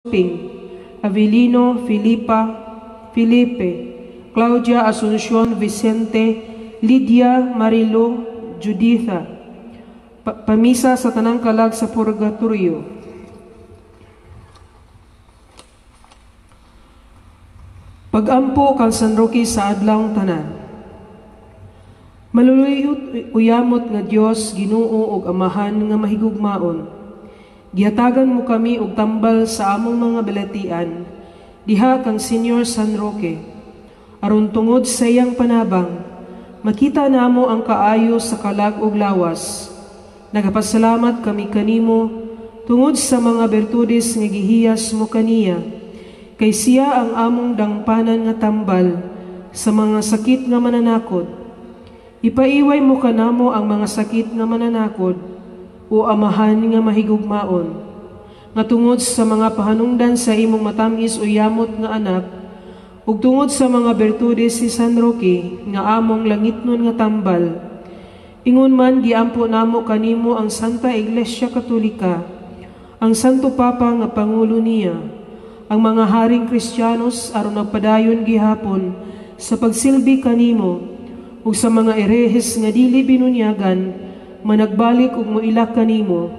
Ping, Avelino, Filipa, Felipe, Claudia Asuncion Vicente, Lydia Marilo, Juditha. Pamisa sa tanang kalag sa purgatorio. Pagampo kang San Roque sa adlawng tanan. Maluluyot uyamot nga Dios, Ginoo ug Amahan nga mahigugmaon. Gihatagan mo kami og tambal sa among mga balatian diha kang Senyor San Roque. Aron tungod sa iyang panabang, makita namo ang kaayo sa kalag ug lawas. Nagapasalamat kami kanimo tungod sa mga bertudes nga gihiyas mo kaniya, kay siya ang among dangpanan nga tambal sa mga sakit nga mananakod. Ipaiway mo kanamo ang mga sakit nga mananakod, o Amahan nga mahigugmaon, nga tungod sa mga pahanungdan sa imong matamis o yamot nga anak, ug tungod sa mga bertudes si San Roque nga among langitnon nga tambal, ingon man giampo namo kanimo ang Santa Iglesia Katolika, ang Santo Papa nga Pangulo niya, ang mga haring Kristiyanos aron nagpadayon gihapon sa pagsilbi kanimo, ug sa mga erehes nga dili binunyagan, managbalik ug moilak kanimo.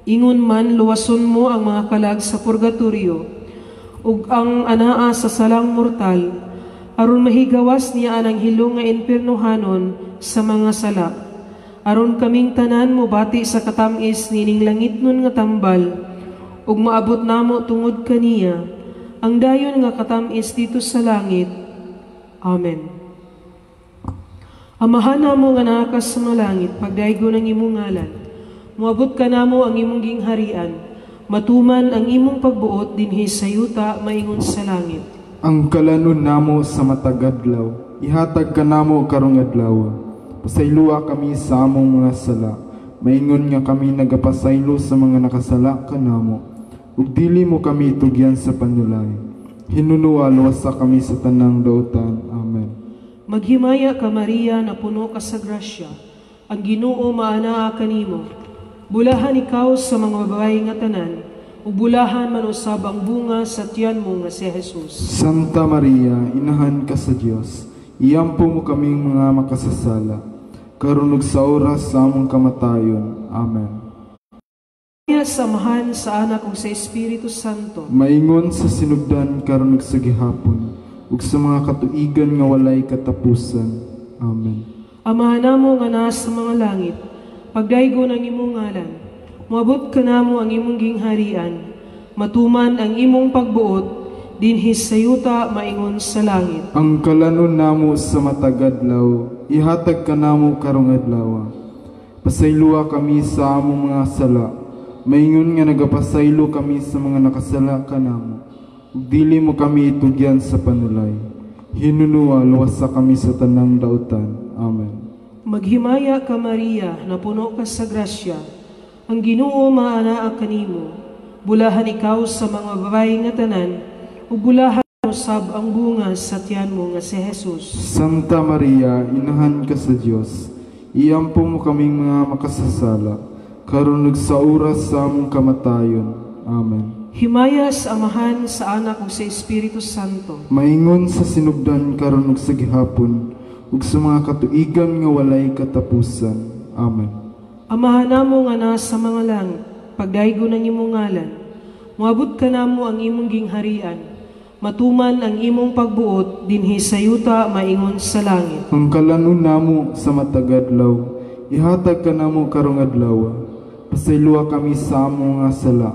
Ingon man luwason mo ang mga kalag sa purgatorio ug ang anaa sa salang mortal, aron mahigawas niya ang hilong nga impiernohanon sa mga sala, aron kaming tanan mobati sa katamis nining langitnon nga tambal, ug maabot namo tungod kaniya ang dayon nga katamis dito sa langit. Amen. Amahan namo nga naa ka sa mga langit, pagdaygon ang imong ngalan. Moabot ka namo ang imong gingharian. Matuman ang imong pagbuot dinhi sa yuta maingon sa langit. Ang kalanon namo sa matag adlaw, ihatag kanamo karong adlaw. Pasayloa kami sa among mga sala, maingon nga kami nagapasaylo sa mga nakasala kanamo. Ug dili mo kami tugyan sa panulay. Hinunua luwasa kami sa tanang dautan. Amen. Maghimaya ka, Maria, na puno ka sa grasya. Ang Ginoo maanaa kanimo. Bulahan ikaw sa mga babae nga tanan, ug bulahan man usab ang bunga sa tiyan mo nga si Jesus. Santa Maria, inahan ka sa Dios, iampo mo kaming mga makasasala, karon ug sa oras sa among kamatayon. Amen. Sa Amahan, sa Anak ug sa Espiritu Santo. Maingon sa sinugdan karon ug sa gihapon, ug sa mga katuigan nga walay katapusan. Amen. Amahan namo nga naa sa mga langit, pagdaygon ang imong ngalan, moabot kanamo ang imong gingharian, matuman ang imong pagbuot dinhi sa yuta maingon sa langit. Ang kalanon namo sa matag adlaw, ihatag kanamo karong adlaw. Pasayloa kami sa among mga sala, maingon nga nagapasaylo kami sa mga nakasala kanamo. Ug dili mo kami itugyan sa panulay. Hinunua luwasa kami sa tanang dautan. Amen. Maghimaya ka, Maria, na puno ka sa grasya. Ang Ginoo maanaa kanimo. Bulahan ikaw sa mga babae nga tanan, ug bulahan usab ang bunga sa tiyan mo nga si Jesus. Santa Maria, inahan ka sa Dios, iampo mo kaming mga makasasala, karon ug sa oras sa among kamatayon. Amen. Himaya sa Amahan, sa Anak ug sa Espiritu Santo. Maingon sa sinugdan karon ug sa gihapon, ug sa mga katuigan nga walay katapusan. Amen. Amahan namo nga naa sa mga langit, pagdaygon ang imong ngalan. Moabot kanamo ang imong gingharian. Matuman ang imong pagbuot dinhi sa yuta maingon sa langit. Ang kalanon namo sa matag adlaw, ihatag kanamo karong adlaw. Pasayloa kami sa among nga sala,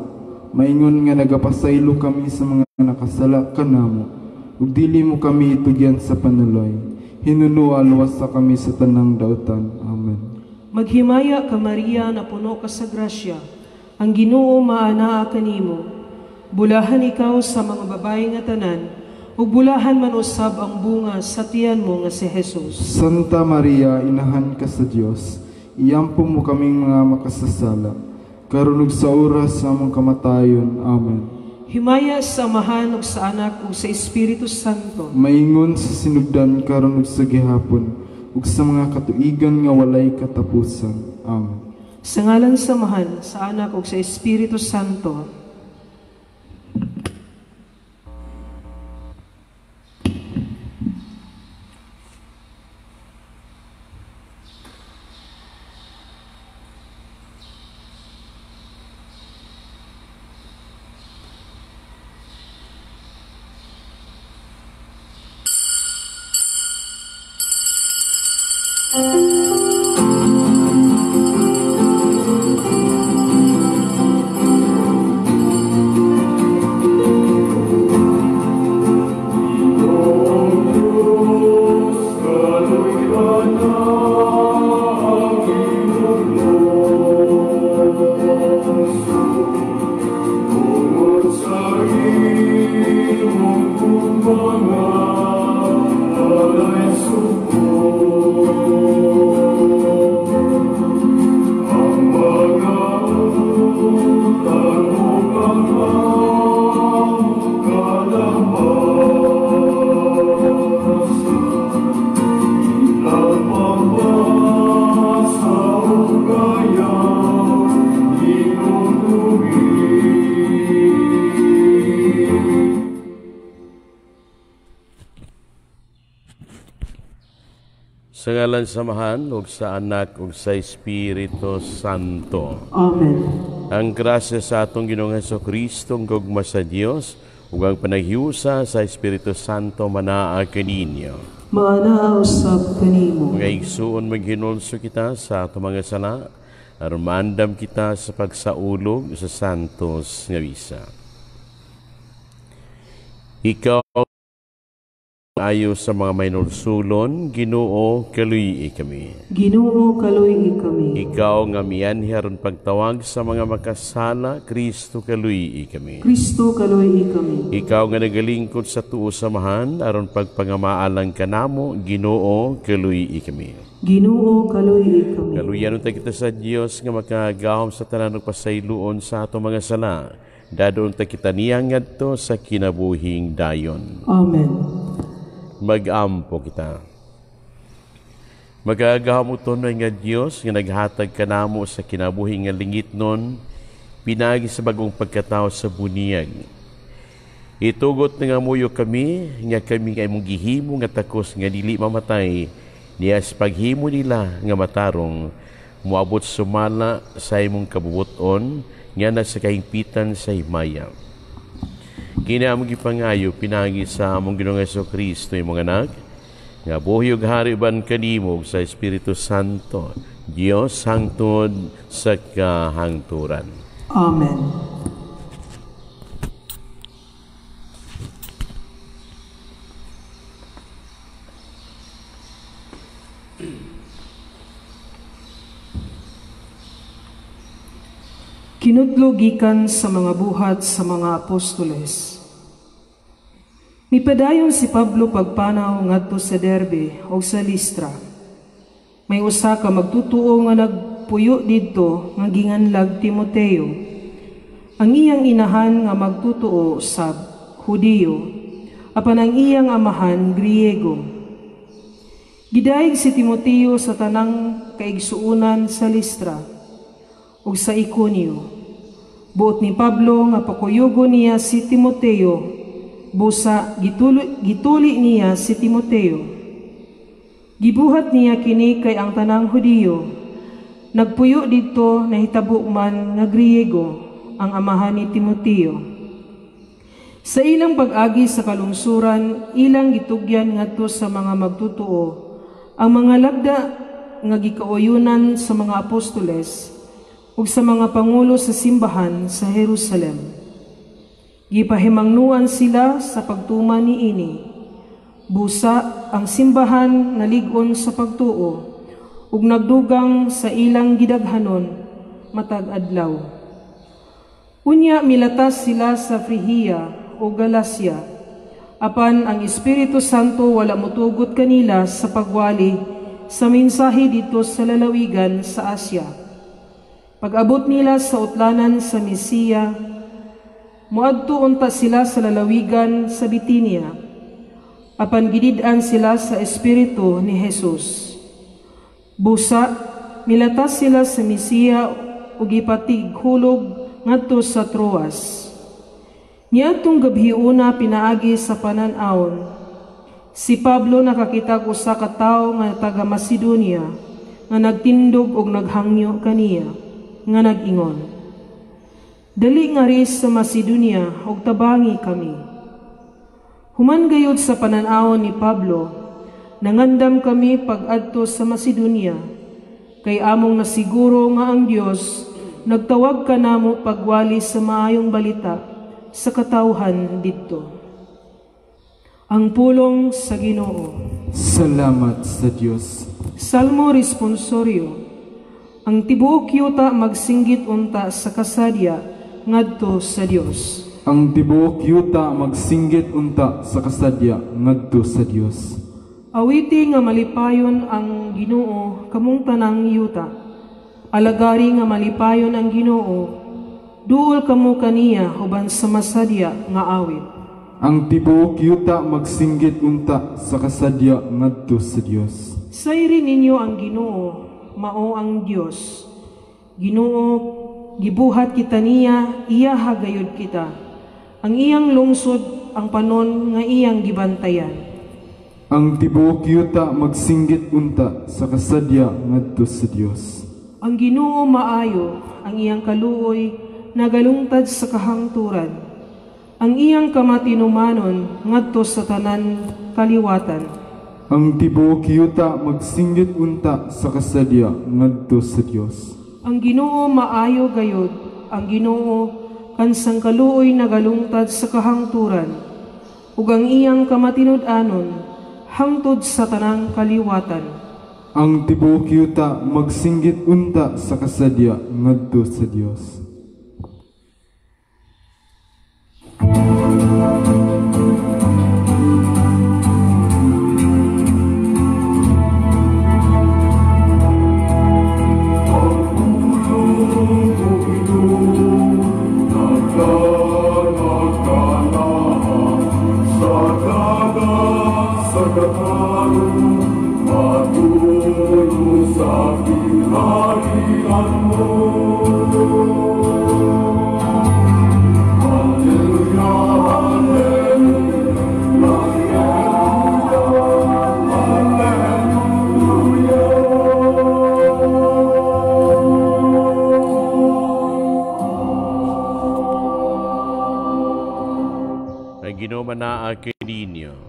maingon nga nagapasaylo kami sa mga nakasala kanamo. Ug dili mo kami itugyan sa panuloy. Hinunua luwasa kami sa tanang dautan. Amen. Maghimaya ka, Maria, na puno ka sa grasya. Ang Ginoo maanaa kanimo. Bulahan ikaw sa mga babae nga tanan, ug bulahan man usab ang bunga sa tiyan mo nga si Jesus. Santa Maria, inahan ka sa Dios, iampo mo kaming mga makasasala, karon ug sa oras sa among kamatayon. Amen. Himaya sa Amahan ug sa Anak ug sa Espiritu Santo. Maingon sa sinugdan karon ug sa gihapon, ug sa mga katuigan nga walay katapusan. Amen. Sa ngalan sa Amahan, sa Anak ug sa Espiritu Santo. Sa ngalan sa Amahan, ug sa Anak, ug sa Espiritu Santo. Amen. Ang grasya sa atong Ginoong Hesukristo, ang gugma sa Dios, ug ang panaghiusa sa Espiritu Santo manaa kaninyo. Maanaa usab kanimo. Mga igsuon, maghinulso kita sa atong mga sala, aron maandam kita sa pagsaulog sa Santos nga Misa. Ikaw ayo sa mga mainulsulon, Ginoo, kaluyi kami. Ginoo, kaluyi kami. Ikaw nga mianhi aron pagtawag sa mga makasala, Kristo, kaluyi kami. Kristo, kaluyi kami. Ikaw nga nagalingkod sa tuo samahan aron pagpangamaalang kanamo, Ginoo, kaluyi kami. Ginoo, kaluyi kami. Kaluyan unta kita sa Dios nga makagahom sa tanan ug pasayloon sa atong mga sala. Dadon ta kita niya ngadto sa kinabuhing dayon. Amen. Mag-ampo kita. Magagahom utonoy nga Dios nga naghatag kanamo sa kinabuhi nga lingit nun, pinaagi sa bagong pagkatao sa buniyag. Itugot nga muyo kami, nga kami ay mong gihimo nga takos nga dili mamatay, niya sa paghimo nila nga matarong, muabot sumala sa imong kabubuton, nga nasa kahingpitan sa himaya. Kini among gipangayo pinagi sa among Ginoong Hesukristo imong anak nga buhi ug hari uban kanimo sa Espiritu Santo, Dios hangtod sa kahangturan. Amen. Kinudlo gikan sa mga buhat sa mga apostoles. Mipadayon si Pablo pagpanaw ngadto sa Derbe o sa Listra. May usa ka magtutuo nga nagpuyo didto nga ginganlag Timoteo. Ang iyang inahan nga magtutuo sa Hudiyo, apan ang iyang amahan Griego. Gidayeg si Timoteo sa tanang kaigsuonan sa Listra ug sa Iconio. Buot ni Pablo nga pakuyugo niya si Timoteo, busa gituli niya si Timoteo. Gibuhat niya kini kay ang tanang Hudiyo nagpuyo didto nahitabo man nga Griego ang amahan ni Timoteo. Sa ilang pag-agi sa kalungsuran, ilang gitugyan ngadto sa mga magtutuo ang mga lagda nga gikauyunan sa mga apostoles ug sa mga pangulo sa simbahan sa Jerusalem. Gipahimangnuan sila sa pagtuman niini. Busa ang simbahan nalig-on sa pagtuo ug nagdugang sa ilang gidaghanon matag adlaw. Unya milatas sila sa Frigia o Galacia, apan ang Espiritu Santo wala motugot kanila sa pagwali sa mensahe dito sa lalawigan sa Asia. Pag-abot nila sa utlanan sa Misia, moadto unta sila sa lalawigan sa Bitinia, apan gidid-an sila sa Espiritu ni Jesus. Busa, milatas sila sa Misia ug gipatighulog ngadto sa Troas. Niadtong gabhiuna pinaagi sa panan-awon, si Pablo nakakita og usa ka tawo nga taga Macedonia nga nagtindog og naghangyo kaniya, nga nag-ingon, "Dali nga ris sa Macedonia og tabangi kami." Human gayud sa panan-awon ni Pablo, nangandam kami pag-adto sa Macedonia, kay among nasiguro nga ang Dios nagtawag kanamo pagwali sa maayong balita sa katawhan didto. Ang pulong sa Ginoo. Salamat sa Dios. Salmo Responsorio. Ang tibuok yuta magsinggit unta sa kasadya ngadto sa Dios. Ang tibuok yuta magsinggit unta sa kasadya ngadto sa Dios. Awiti nga malipayon ang Ginoo kamong tanang yuta. Alagari nga malipayon ang Ginoo, duol kamo kaniya uban sa masadya nga awit. Ang tibuok yuta magsinggit unta sa kasadya ngadto sa Dios. Sayri ninyo ang Ginoo, mao ang Dios. Ginoo, gibuhat kita niya, iya hagayod kita. Ang iyang lungsod ang panon nga iyang gibantayan. Ang tibuok yuta magsinggit unta sa kasadya ngadto sa Dios. Ang Ginoo maayo, ang iyang kaluoy nagalungtad sa kahangturan. Ang iyang kamatinumanon ngadto sa tanan kaliwatan. Ang tibuok yuta magsinggit unta sa kasadya ngadto sa Dios. Ang Ginoo maayo gayod, ang Ginoo kansang kaluoy nagalungtad sa kahangturan, ug ang iyang kamatinud-anon hangtod sa tanang kaliwatan. Ang tibuok yuta magsinggit unta sa kasadya ngadto sa Dios.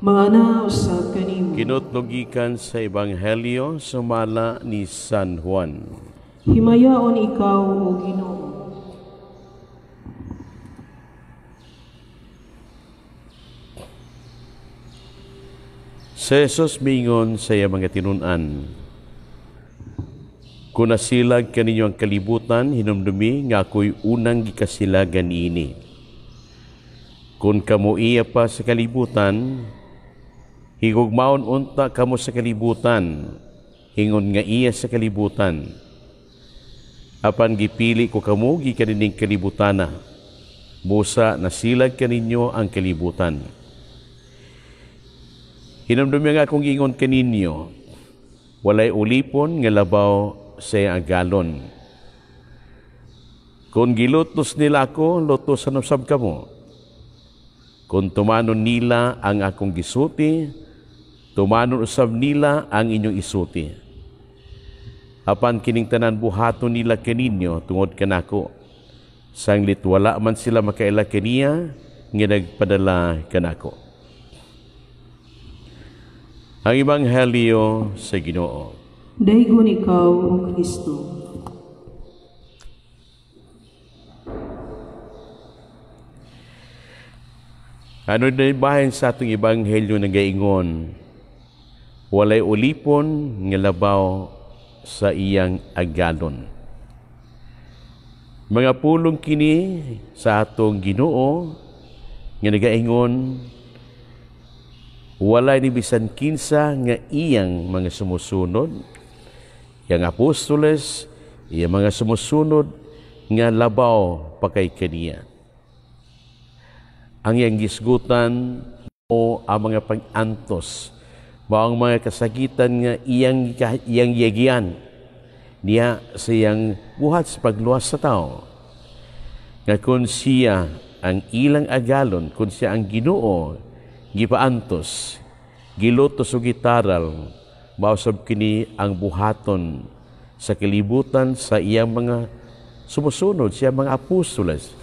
Mga usab kanimo. Kinutlogikan sa Ebanghelyo sumala ni San Juan. Himayaon ikaw, o Ginoo. Si Jesus mingon sa iyang mga tinun-an, kung nasilag kaninyo ang kalibutan, hinumdumi nga ako'y unang gikasilagan niini. Kung kamo iya pa sa kalibutan, higugmaon unta kamo sa kalibutan, ingon nga iya sa kalibutan. Apan gipili ko kamo gikan nining kalibutana, busa nasilag kaninyo ang kalibutan. Hinumdumi nga akong giingon kaninyo, walay ulipon nga labaw sa iyang agalon. Kung gilutos nila ako, lutosan usab kamo. Kung tumanon nila ang akong gisuti, tumanon usab nila ang inyong isuti. Apan kining tanan buhaton nila kaninyo tungod kanako. Sanglit wala man sila makaila kaniya nga nagpadala kanako. Ang Ebanghelyo sa Ginoo. Daygon ikaw, O Kristo. Ano na bahin sa atong Ebanghelyo nagaingon, walay ulipon nga labaw sa iyang agalon. Mga pulong kini sa atong Ginoo nga nagaingon, walay ni bisan kinsa nga iyang mga sumusunod, iyang apostoles, iyang mga sumusunod nga labaw pakay kaniya. Ang iyang gisgutan o ang mga pag-antos, mao ang mga kasakitan nga iyang yagian niya sa iyang buhat sa pagluwas sa tao. Nga kung siya ang ilang agalon, kung siya ang Ginoo, gipaantos, gilutos o gitaral, mausab kini ang buhaton sa kalibutan sa iyang mga sumusunod, siya mga apostoles.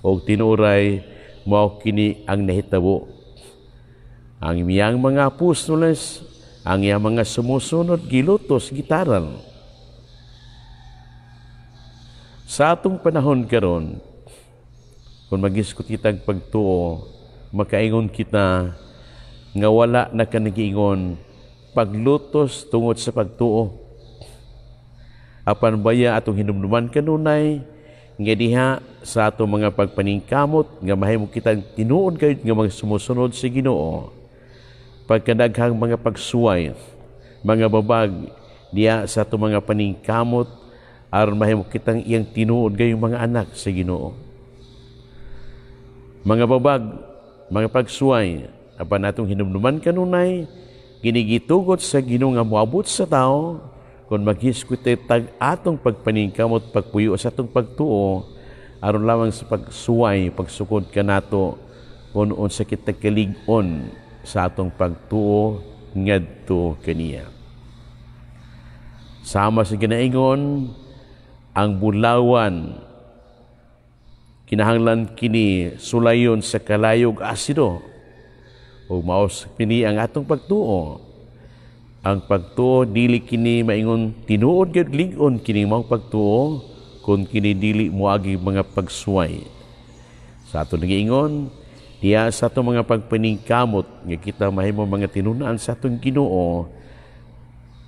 O tinuray, mao kini ang nahitabo. Ang iyang mga apostoles Ang iyang mga sumusunod gilutos, gitaral. Sa atong panahon karon, kung magisgot kitang pagtuo, makaingon kita nga wala na ka nagiingon paglutos tungod sa pagtuo. Apan baya atong hinumduman kanunay nga diha sa atong mga pagpaningkamot nga mahimo kitang tinuod gayud nga mga sumusunod sa Ginoo. Pagkadaghang mga pagsuway, mga babag diha sa atong mga paningkamot aron mahimo kitang iyang tinuod gayong mga anak sa Ginoo. Mga babag, mga pagsuway, apan atong hinumduman kanunay ginigitugot sa Ginoo nga moabot sa tao kung maghisgot tag atong pagpaningkamot pagpuyo sa atong pagtuo aron lamang sa pagsuway, pagsukod kanato kung unsa kita kalig-on sa atong pagtuo ngadto kaniya. Sama sa ginaingon, ang bulawan kinahanglan kini sulayon sa kalayog asido. O maos kini ang atong pagtuo. Ang pagtuo dili kini maingon tinuod gyud lig-on kini maong pagtuo kung kini dili moagi mga pagsuway. Sa ato nagiingon, diya sa atong mga pagpaningkamot nga kita mahimo mga tinun-an sa atong Ginoo,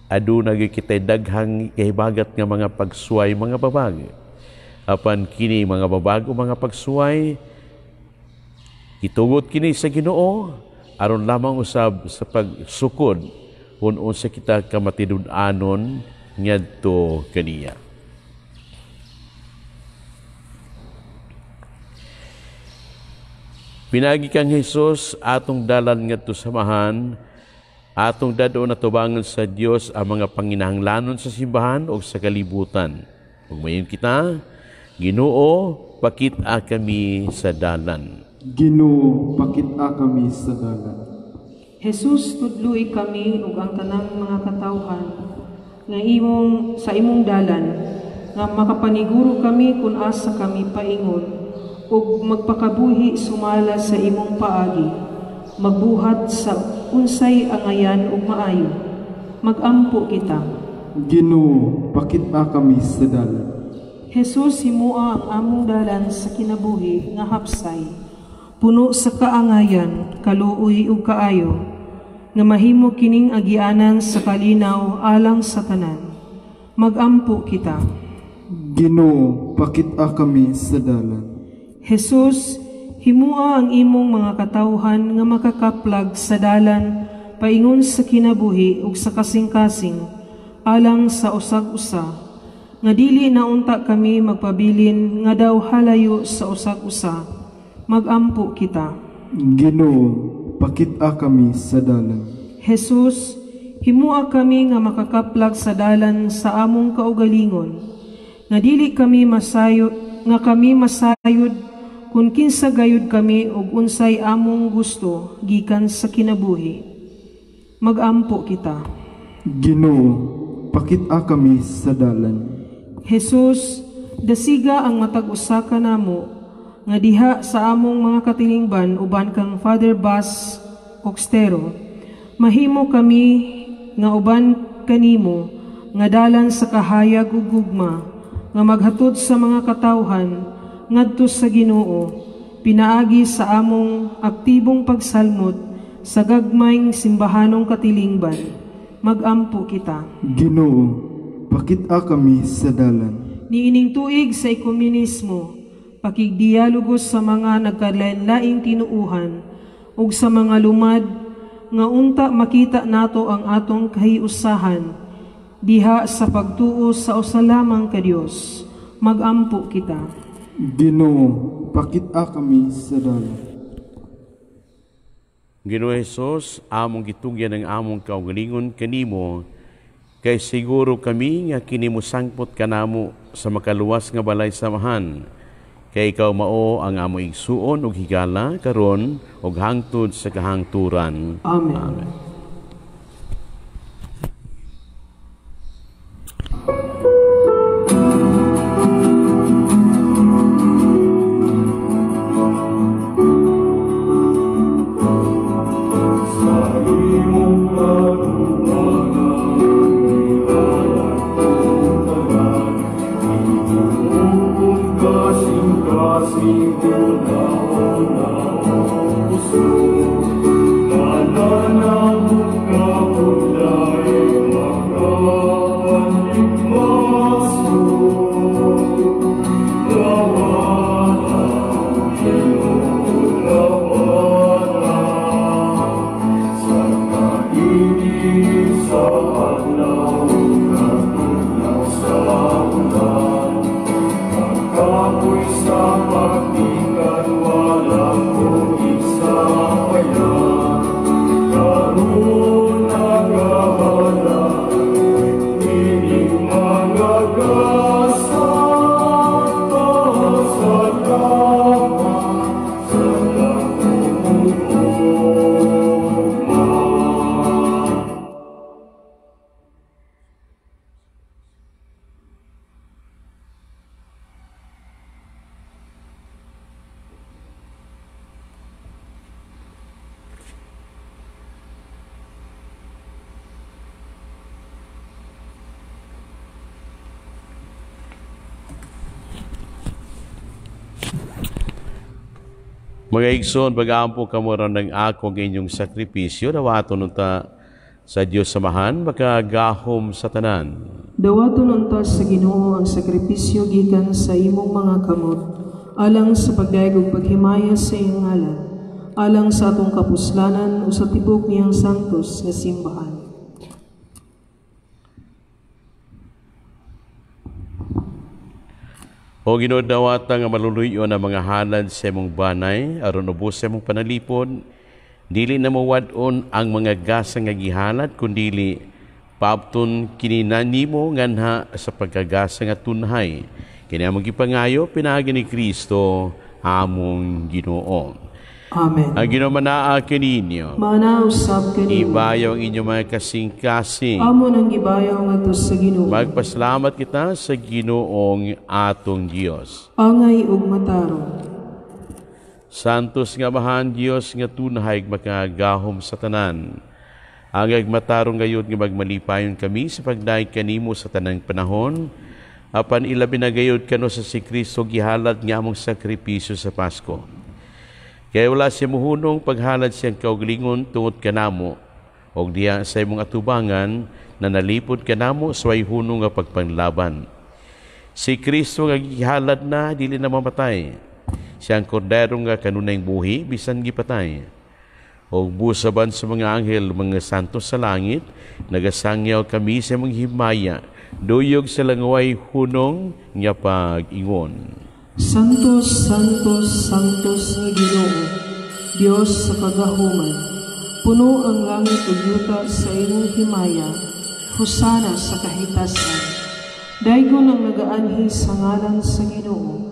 aduna gyud kitay daghang kahibagat nga mga pagsuway, mga babag. Apan kini mga babag o mga pagsuway, itugot kini sa Ginoo aron lamang usab sa pagsukod kung unsa kita kamatinud-anon ngadto kaniya. Pinagi kang Hesus atong dalan ngadto sa samahan, atong dadon natubangan sa Dios ang mga panginahanglanon sa simbahan o sa kalibutan. Ug mayon kita, Ginoo, pakit-a kami sa dalan. Ginoo, pakit-a kami sa dalan. Jesus, tudloi kami ug ang tanang mga katawhan nga imong sa imong dalan, nga makapaniguro kami kun asa kami paingon ug magpakabuhi sumala sa imong paagi, magbuhat sa unsay angayan ug maayo. Magampo kita. Ginoo, pakit-a kami sa dalan. Jesus, himua ang among dalan sa kinabuhi nga hapsay, puno sa kaangayan, kaluoy ug kaayo, nga mahimo kining agianan sa kalinaw alang sa tanan. Magampo kita. Ginoo, pakit-a kami sa dalan. Jesus, himua ang imong mga katawhan nga makakaplag sa dalan paingon sa kinabuhi ug sa kasing-kasing alang sa usag-usa, nga dili na unta kami magpabilin nga daw halayo sa usag-usa. Magampo kita. Ginoo, pakit-a kami sa dalan. Jesus, himua kami nga makakaplag sa dalan sa among kaugalingon, nga dili kami masayod, nga kami masayod kun kinsa gayud kami ug unsay among gusto gikan sa kinabuhi. Magampo kita. Ginoo, pakit-a kami sa dalan. Jesus, dasiga ang matag usa kanamo nga diha sa among mga katilingban uban kang Father Bas Oxtero, mahimo kami nga uban kanimo nga dalan sa kahayag ug gugma nga maghatod sa mga katawhan ngadto sa Ginoo, pinaagi sa among aktibong pagsalmot sa gagmayng simbahanong katilingban. Magampo kita. Ginoo, pakit-a kami sa dalan. Niining tuig sa ekumenismo, pakigdialogo sa mga nagkalain-laing tinuuhan ug sa mga lumad nga unta makita nato ang atong kahiusahan diha sa pagtuo sa usa lamang ka Dios. Magampo kita. Ginoo, pakit-a kami sa dalan. Ginoo Hesus, among gitugyan ang among kaugalingon kanimo, kay siguro kami nga kini mosangpot kanamo sa makaluwas nga balay samahan. Kay ikaw mao ang among igsuon ug higala karon ug hangtod sa kahangturan. Amen. Amen. Sa imong Mga igsoon, pag-aampo kamo ron ng akong inyong sakripisyo, dawaton unta sa Dios Samahan, makagahom sa tanan. Dawaton unta sa Ginoo ang sakripisyo gikan sa imong mga kamot, alang sa pagdayeg ug paghimaya sa iyang ngalan, alang sa atong kapuslanan o sa tibok niyang santos nga simbahan. O Ginoo, dawata nga maluluyon ang mga halad sa imong banay, aron ubos sa imong panalipod, dili na mawad-on ang mga gasa nga gihalad, kundili paabton kini nimo nganha sa pagkagasa nga tunhay. Kini among gipangayo pinaagi ni Kristo among Ginoo. Amen. Ang Ginoo manaa kaninyo. Manaa usab kaninyo. Ibayaw ang inyong mga kasing-kasing. Amo nang gibayaw ngadto sa Ginoo. Magpasalamat kita sa Ginoong atong Dios. Angay ug matarong. Santos nga Amahan, Dios nga tunhay makagahom sa tanan. Angay matarong gayud nga magmalipayon kami sa pagdayeg kanimo sa tanang panahon. Apan ilabi na gayud kano sa si Kristo gihalad nga among sakripisyo sa Pasko. Kaya wala siya muhunong paghalad siyang kaugalingon tungod kanamo, og diha sa imong atubangan na nalipod kanamo sa way hunong nga pagpanlaban. Si Kristo nga gihalad na dili na mamatay. Siya ang kordero nga kanunayng buhi bisan gipatay. Og busaban sa mga anghel, mga santos sa langit, nagasangyaw kami sa imong himaya, duyog sa langway hunong nga pag-ingon. Santos, Santos, Santos nga Ginoo, Dios sa kagahuman. Puno ang langit ug yuta sa imong himaya. Hosana sa kahitasan. Daygon ang nagaanhi sa ngalan sa Ginoo.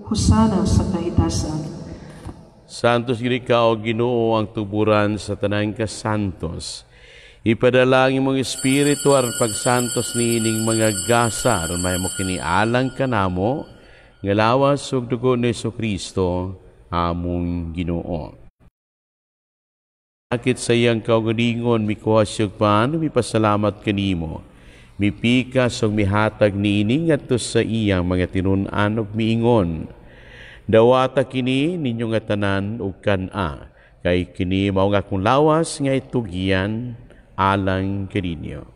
Hosana sa kahitasan. Santos gid ikaw, Ginoo, ang tuburan sa tanang kasantos. Ipadala ang imong espiritu aron pagsantos niining mga gasa aron mahimo kini alang kanamo nga lawas ug dugo ni Jesucristo among Ginoo. Akit sa iyang kaugalingon mikuha siya og pan, mipasalamat kanimo, mipikas ug mihatag niini ngadto sa iyang mga tinun-an ug miingon. Dawata kini ninyo nga tanan ug kan-a, kay kini mao nga akong lawas nga itugian alang kaninyo.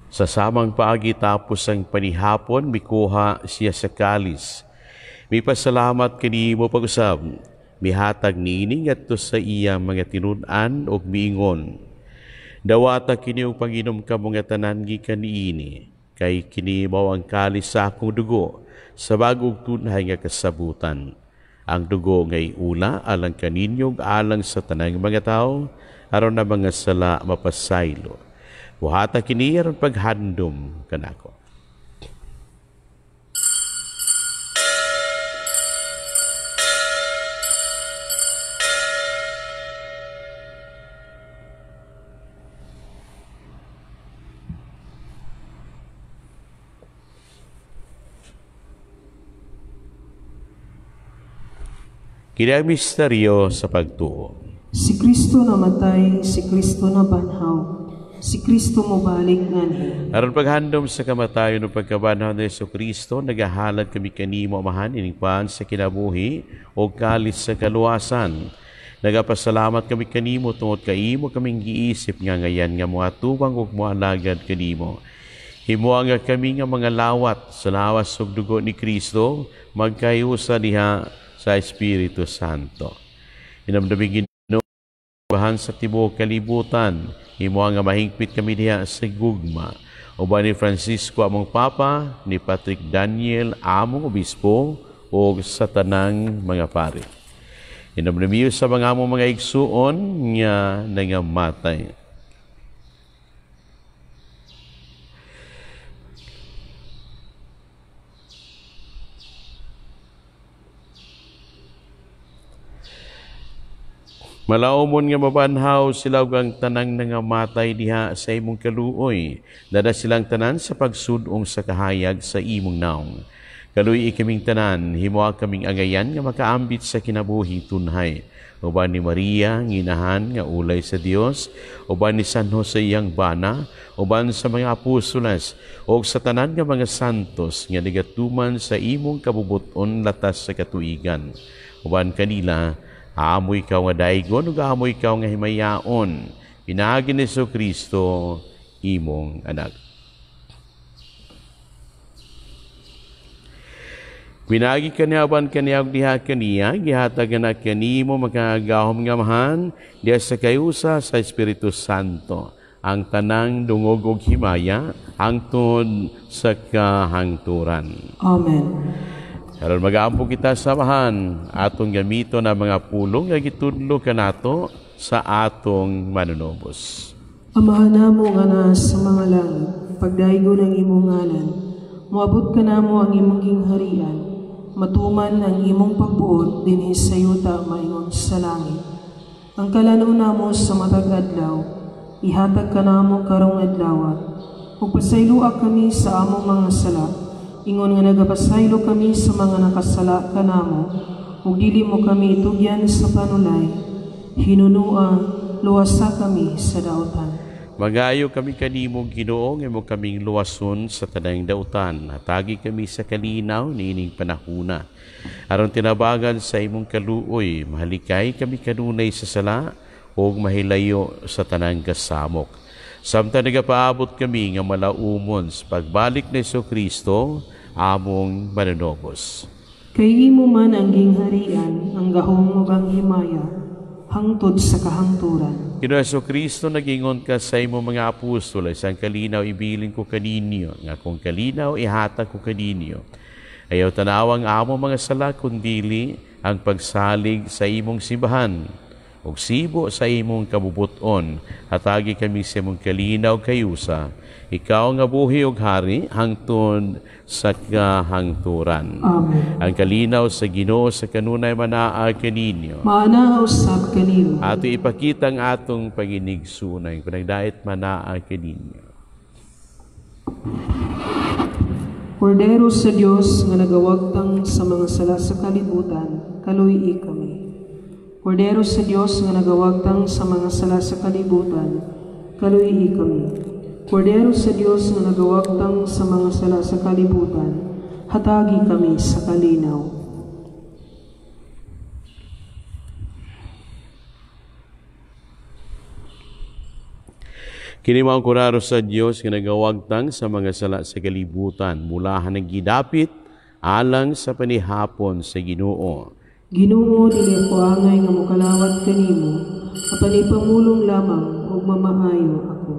Sa samang paagi tapos ang panihapon, mikuha siya sa kalis. Mipasalamat kanimo pag-usab, mihatag niini ngadto sa iyang mga tinun-an ug miingon. Dawata kini og panginom kamo nga tanan gikan niini, kay kini mao ang kalis sa akong dugo sa bag-ong tunhay nga kasabutan. Ang dugo ngay ula alang kaninyo ug alang sa tanang mga tawo aron na mga sala mapasaylo. Buhata kini aron paghandom kanako. Kini ang misteryo sa pagtuo. Si Kristo namatay, si Kristo nabanhaw, si Kristo mobalik nganhi. Aron paghandom sa kamatayon ug pagkabanhaw ni Jesucristo, nagahalad kami kanimo, Amahan, ining pan sa kinabuhi o kalis sa kaluwasan. Nagapasalamat kami kanimo tungod kay imo kaming giisip nga ngayan nga moatubang ug moalagad kanimo. Himoa nga kami nga mga lawat sa lawas ug dugo ni Kristo, magkayusa diha sa Espiritu Santo. Hinumdumi Ginoo bahan sa tibuok kalibutan, himoa nga mahingpit kami diha sa gugma. Uban ni Francisco among Papa, ni Patrick Daniel among Obispo, ug sa tanang mga pari. Hinumdumi sa mga among mga igsuon nga nangamatay. Malaumon nga mabanhaw sila ug ang tanang nangamatay diha sa imong kaluoy. Dada silang tanan sa pagsudong sa kahayag sa imong naong. Kaluy kaming tanan, himoa kaming angayan nga makaambit sa kinabuhing tunhay. Uban ni Maria, nginahan nga ulay sa Dios, uban ni San Jose iyang bana, uban sa mga apostoles, ug sa tanan nga mga santos nga nagatuman sa imong kabubuton latas sa katuigan. Uban kanila, aamoy ikaw nga daigon ug aamoy ikaw nga himayaon. Pinaagi ni Jesucristo, imong anak. Pinagi kaniya uban kaniya og diha kaniya, gihatag na kanimo makagagahom nga Amahan, diha sa kayusa sa Espiritu Santo, ang tanang dungog og himaya hangtod sa kahangturan. Amen. Karon magaampo kita sa Amahan, atong gamiton ang mga pulong nga gitudlo kanato sa atong manunubos. Amahan namo nga naa sa mga langit, pagdaygon ang imong ngalan, moabot kanamo ang imong gingharian, matuman ang imong pagbuot dinhi sa yuta maingon sa langit. Ang kalan-on namo sa matag adlaw, ihatag kanamo karong adlaw. Ug pasayloa kami sa among mga sala, ingon nga nagapasaylo kami sa mga nakasala kanamo, ug dili mo kami itugyan sa panulay. Hinunua, luwasa kami sa dautan. Magayo kami kanimo, Ginoo, nga imo kaming luwason sa tanang dautan. Hatagi kami sa kalinaw niining panahuna. Aron tinabagan sa imong kaluoy, mahalikay kami kanunay sa sala ug mahilayo sa tanang kasamok. Samtang nagapaabot kami nga malaumon sa pagbalik ni Jesucristo, among manunobos. Kay imo man ang gingharian, ang gahom ug ang himaya, hangtod sa kahangturan. Ginoo Jesucristo, nagingon ka sa imong mga apostol, isang kalinaw ibilin ko kaninyo, nga kung kalinaw ihatag ko kaninyo. Ayaw tanawang among mga sala, kundili ang pagsalig sa imong simbahan, ug sibo sa imong kabubuton. Hatagi kami sa imong kalinaw kayusa. Ikaw nga buhi ug hari hangtod sa kahangturan. Amen. Ang kalinaw sa Ginoo sa kanunay manaa kaninyo. Maanaa usab kanimo. Ato ipakita ang atong panginigsunay, panagdait manaa kaninyo. Kordero sa Dios nga nagawagtang sa mga sala sa kalibutan, kaluy-i kami. Kordero sa Dios nga nagawagtang sa mga sala sa kalibutan, kaluy-i kami. Kordero sa Dios nga nagawagtang sa mga sala sa kalibutan, hatagi kami sa kalinaw. Kini mao ang kordero sa Dios nga nagawagtang sa mga sala sa kalibutan, mulahan ang gidapit alang sa panihapon sa Ginoo. Ginoo, dili ako angay nga mokalawat kanimo, apan ipamulong lamang ug mamaayo ako.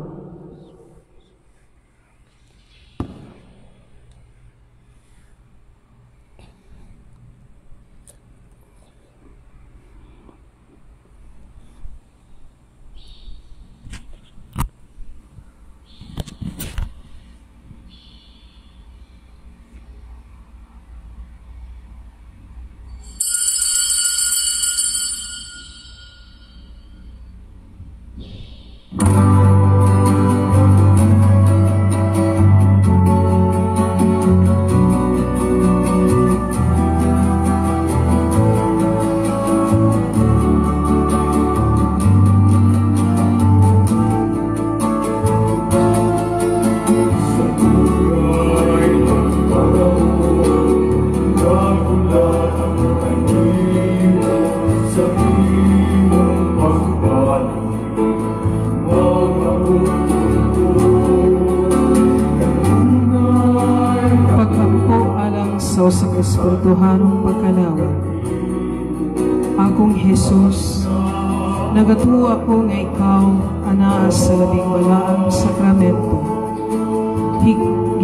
Espirituhanong pagkalawat. Akong Jesus, nagatuo ako nga ikaw anaa sa labing balaang sakramento.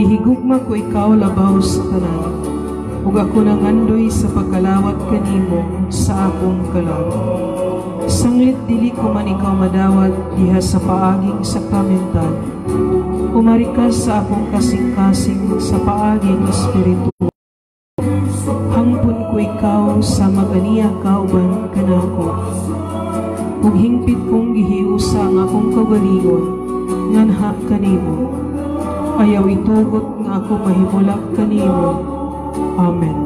Gihigugma ko ikaw labaw sa tanan, ug ako nangandoy sa pagkalawat kanimo sa akong kalag. Sanglit dili ko man ikaw madawat diha sa paaging sakramental, umarikas sa akong kasing-kasing sa paaging espiritu. Hangpon ko ikaw sa maganiya kauban kanako. Ug hingpit kong gihiusa ang akong kaugalingon nganha kanimo. Ayaw itugot nga ako mahimulak kanimo. Amen.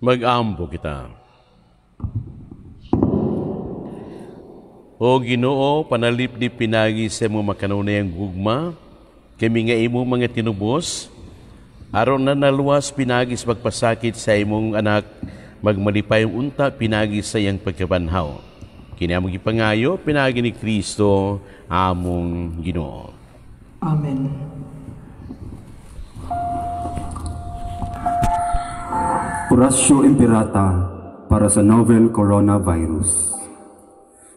Mag-ampo kita. O Ginoo, panalipdi pinagi sa imong makanunayang gugma, kami nga imong mga tinubos, aron na naluwas pinagi sa pagpasakit sa imong anak, magmalipay unta pinagi sa iyang pagkabanhaw. Kini among gipangayo, pinagi ni Kristo, among Ginoo. Amen. Oratio Imperata para sa novel coronavirus.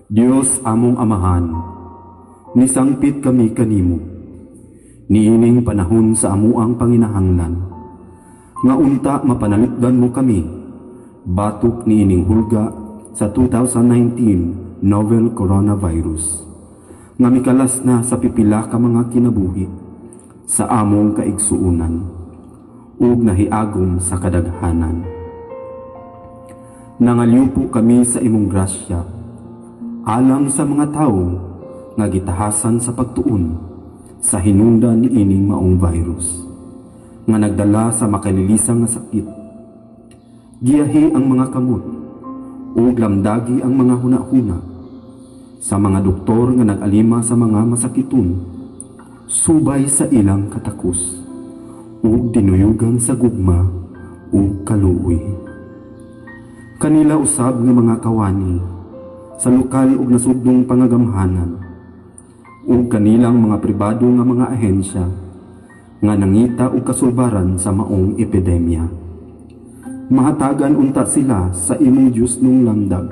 Dios among Amahan, nisangpit kami kanimo, niining panahon sa amuang panginahanglan, nga unta mapanalipdan mo kami, batok niining hulga sa 2019 novel coronavirus, nga mikalas na sa pipila ka mga kinabuhi sa among kaigsuunan, ug nahiagom sa kadaghanan. Nangalyupo kami sa imong grasya, alang sa mga tawo nga gitahasan sa pagtuon sa hinungdan niining maong virus, nga nagdala sa makalilisang nga sakit. Giyahi ang mga kamot ug lamdagi ang mga hunahuna sa mga doktor nga nag-alima sa mga masakiton, subay sa ilang katakos ug dinuyugan sa gugma ug kaluoy. Kanila usab nga mga kawani sa lokal ug nasudnong pangagamhanan ug kanilang mga pribado nga mga ahensya nga nangita og kasulbaran sa maong epidemya. Mahatagan unta sila sa imong Dios nung lamdag.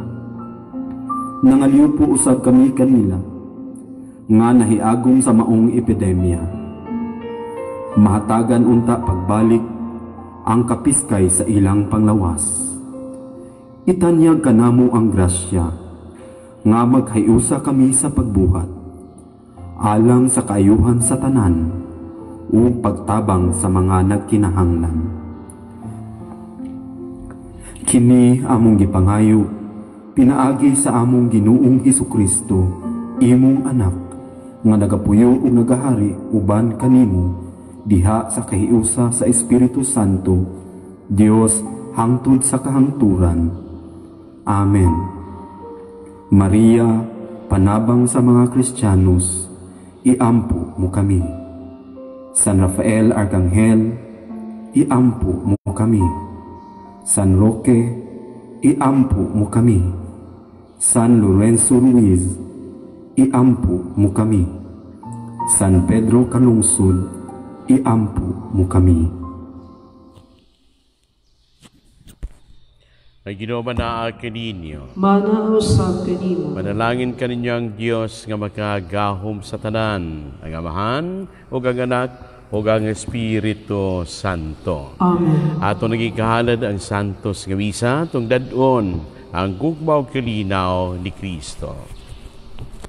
Nangalyupo usab kami kanila nga nahiagom sa maong epidemya. Mahatagan unta pagbalik ang kapiskay sa ilang panglawas. Itanyag kanamo ang grasya nga maghiusa kami sa pagbuhat alang sa kaayuhan sa tanan ug pagtabang sa mga nagkinahanglan. Kini among gipangayo pinaagi sa among Ginoong Hesukristo, imong anak, nga nagapuyo ug nagahari uban kanimo diha sa kahiusa sa Espiritu Santo, Dios hangtod sa kahangturan. Amen. Maria, panabang sa mga Kristiyanos, iampo mo kami. San Rafael Arkanghel, iampo mo kami. San Roque, iampo mo kami. San Lorenzo Ruiz, iampo mo kami. San Pedro Calungsod, iampo mo kami. Ang Ginoo manaa kaninyo. Manaa usab kanimo. Manalangin kaninyo ang Dios nga makagahom sa tanan, ang Amahan ug ang Anak ug ang Espiritu Santo. Amen. Ato nagikahalad ang santos nga misa tong dad-on ang gugma ug kalinaw ni Kristo.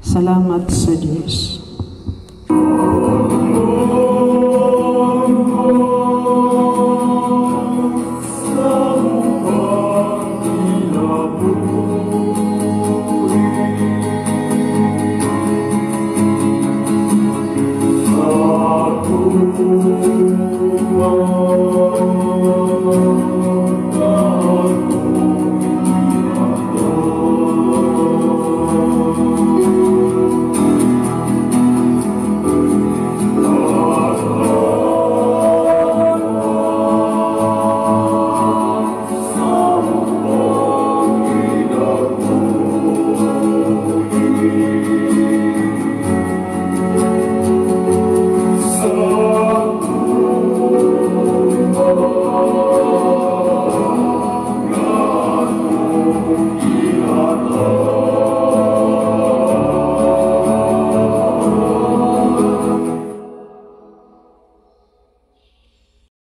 Salamat sa Dios.